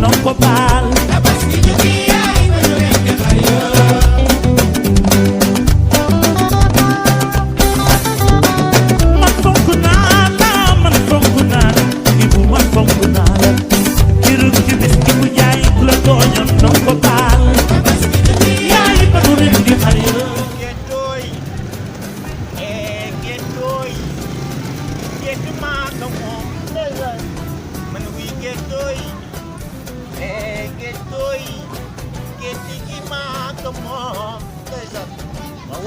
nang ko baal tabaski jugi yaay ba ñu leen di xar yo man fonk naa la man fonk naa la Ibu man fonk naa la kirug ci bis ki bu jaay ku la tooñoon nang ko baal tabaski jugi yaay ba ñu leen di xar yo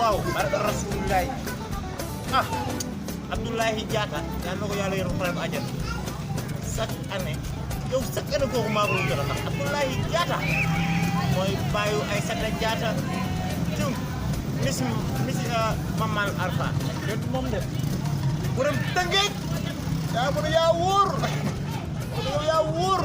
waaw barka Rasulullah ah Abdoulaye Diatta yal na ko yàlla yor xaram àjjana chaque année yow chaque année kooku maa ko jox ndax Abdoulaye Diatta mooy bàyyi ay Sata Diatta tum mis Mamal Arfa yéen moom de borom Tëngéej yaa mën a yaa wóor yaa wóor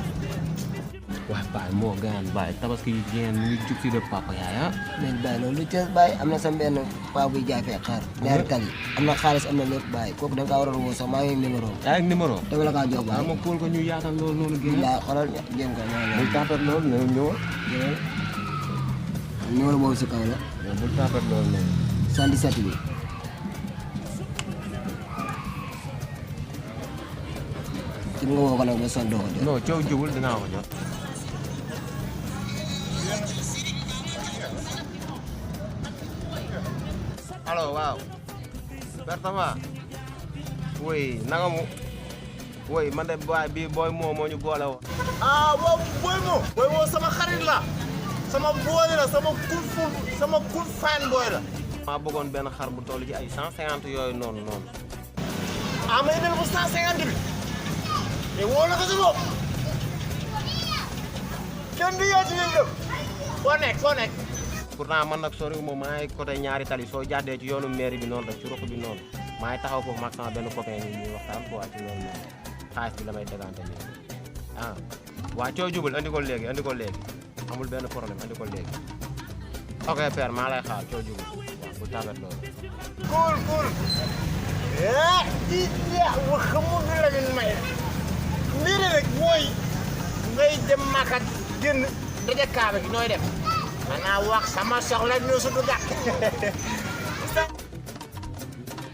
waaye baay moo gën baay tabaski yi ngeen ñu jug si de papa yaay ah. mais baay loolu lu ca baay am na sa benn paa buy jaay fee xaar. ñaari tali am na xaalis am na lépp baay kooku da nga kaa waroon woo sax maa ngi numéro am. yaa ngi numéro. dama la kaa jox baay ma pool ko ñu yaatal loolu noonu génn. yaa xoolal jéem ko ñaan bul tapet loolu ne ñëwal. numéro boobu si kaw la. bul tapet loolu ne. 77 bi. ci nga woo ko nag ba sonn doo ko jot. non coow jubul dinaa ko jot. allo waaw Bertama oui nanga mu oui man de bii booy moo ñu boole woon. ah waaw booy moo sama xarit la sama booy la sama kun fan booy la. maa bëggoon benn xar bu toll ci ay 150 yooyu noonu. ah ma indil ko 150 bi te woo na ko si bopp kenn du yaa ci ñuy def foo nekk. pourtant man nag sori moom maa ngi côté ñaari tali soo jàddee ci yoonu mairie bi noonu rek ci ruq bi noonu maa ngi taxaw foofu mag sama benn copain yi ñuy waxtaan quoi ci loolu noonu xaalis bi la may dégante nii ah waa coo jubal andi ko léegi amul benn problème andi ko léegi ok père maa lay xaar coo jubal waaw bu tàggat loolu. cool wax xamul la leen may mbir rek mooy ngay dem Makka génn daje Kaaba gi nooy dem. xanaa wax sama soxla ñu su du gàtt.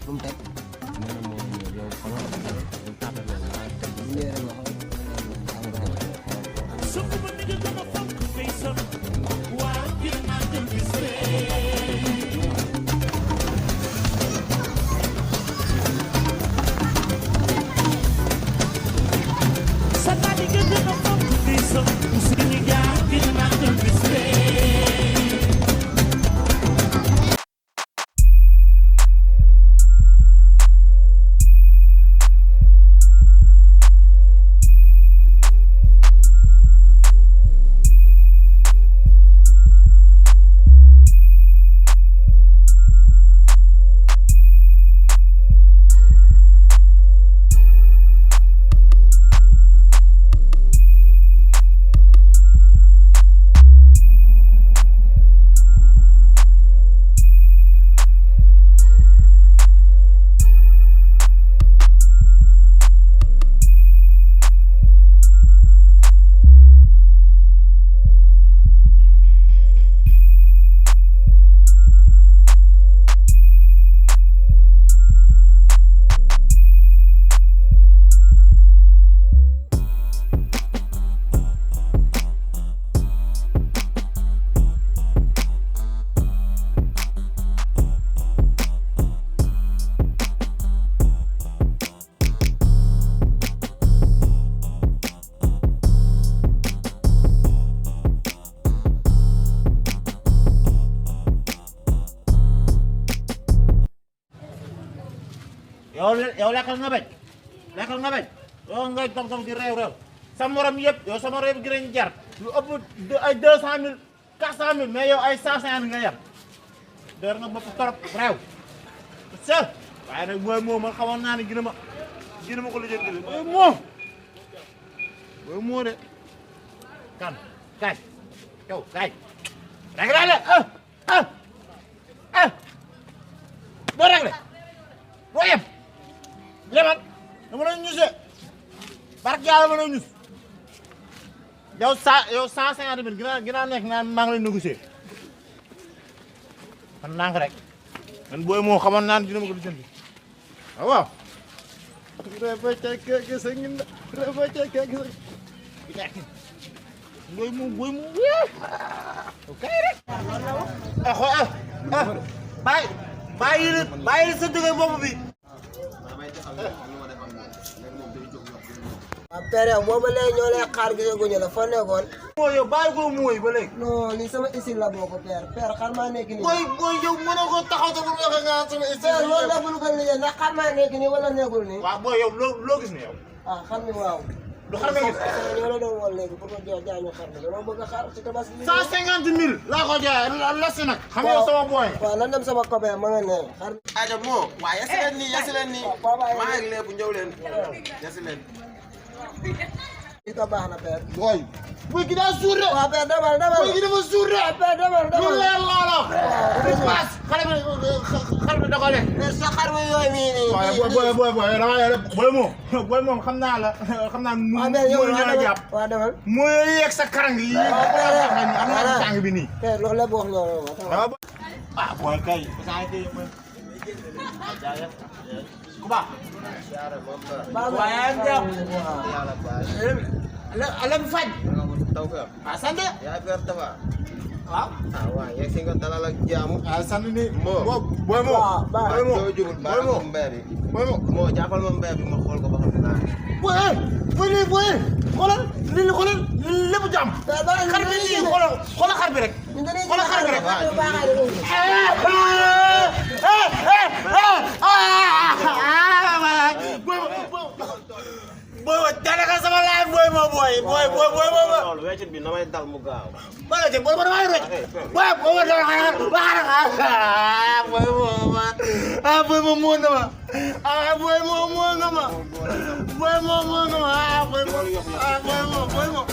fu mu teg. nee na moom yow xam nga bu tàggat loolu maa ngi teg. yow lekkal nga bañ yow ngay tom di réew sa morom yëpp yow sama réew gi lañ jar lu ëpp ay 200 000 400 000 mais yow ay 150 nga yar door nga bopp torop réew seul waaye nag booy moom man xamoon naa ne gina ma ko lijjanti booy moo de kan kaay yow kaay réglé la doo réglé boo yem lemal dama la ñuse barke yàlla ma la ñus yow 150 000 ginnaaw nekk naan maa ngi lay négocier man nànk rek man booy moo xamoon naan dina ma ko jënd waaw booy mu kay rek bàyyi sa dëgg bopp bi waaw père yow boobu léegi ñoo lay xaar gisaguñu la foo nekkoon. mooy yow bàyyi ko mooy ba léegi. non lii sama isil la bokk père xar maa nekk nii. mooy yow mënoo ko taxaw te bu ñu waxee nga sama isil. père loolu la bul ko liggéey ndax xar maa nekk nii wala nekkul nii. waaw booy yow loo gis ne yow. ah xam ni waaw. lu xar nga gis. ñoo la doon woon léegi pour nga jaay ñu xar mi dañoo bëgg a xar ci tabaski. 150 000 laa ko jaayee la si nag. xam nga sama booy. waaw nan dem sama copain ma nga ne xar. aja moo waa yasi leen nii maa ngi lépp ñëw leen yasi leen li ko baax na père. booy. booy gi daa suur de. waaw père demal booy gi dafa suur de. père demal lu leer loola. waaw xale bi da ko lekk. mais sa xar mi yooyu mii nii. waaw booy moom xam naa la xam naa mu ñu la jàpp. waaw demal. mooy yegg sa karang yi. am na tàng bi nii. père loolu la boo wax loolu ah booy kay. Kuba. waaye am alam faj. sant. yaa fer tafa waaw. waaw yegg si nga dalal ak jaamu sant ni. moo booy moo. booy moo jubul baax na mbéy bi moo jàppal ma mbéy bi ma xool ko ba xam naa booy xoolal lépp jàmm. xar bi nii xoolal xar bi rek. xoolal xar bi rek. booy daanaka sama laay booy loolu weccit bi na may dal mu gaaw booy ma damay rëcc booy ma moo na ma booy moo na ma booy moo booy moo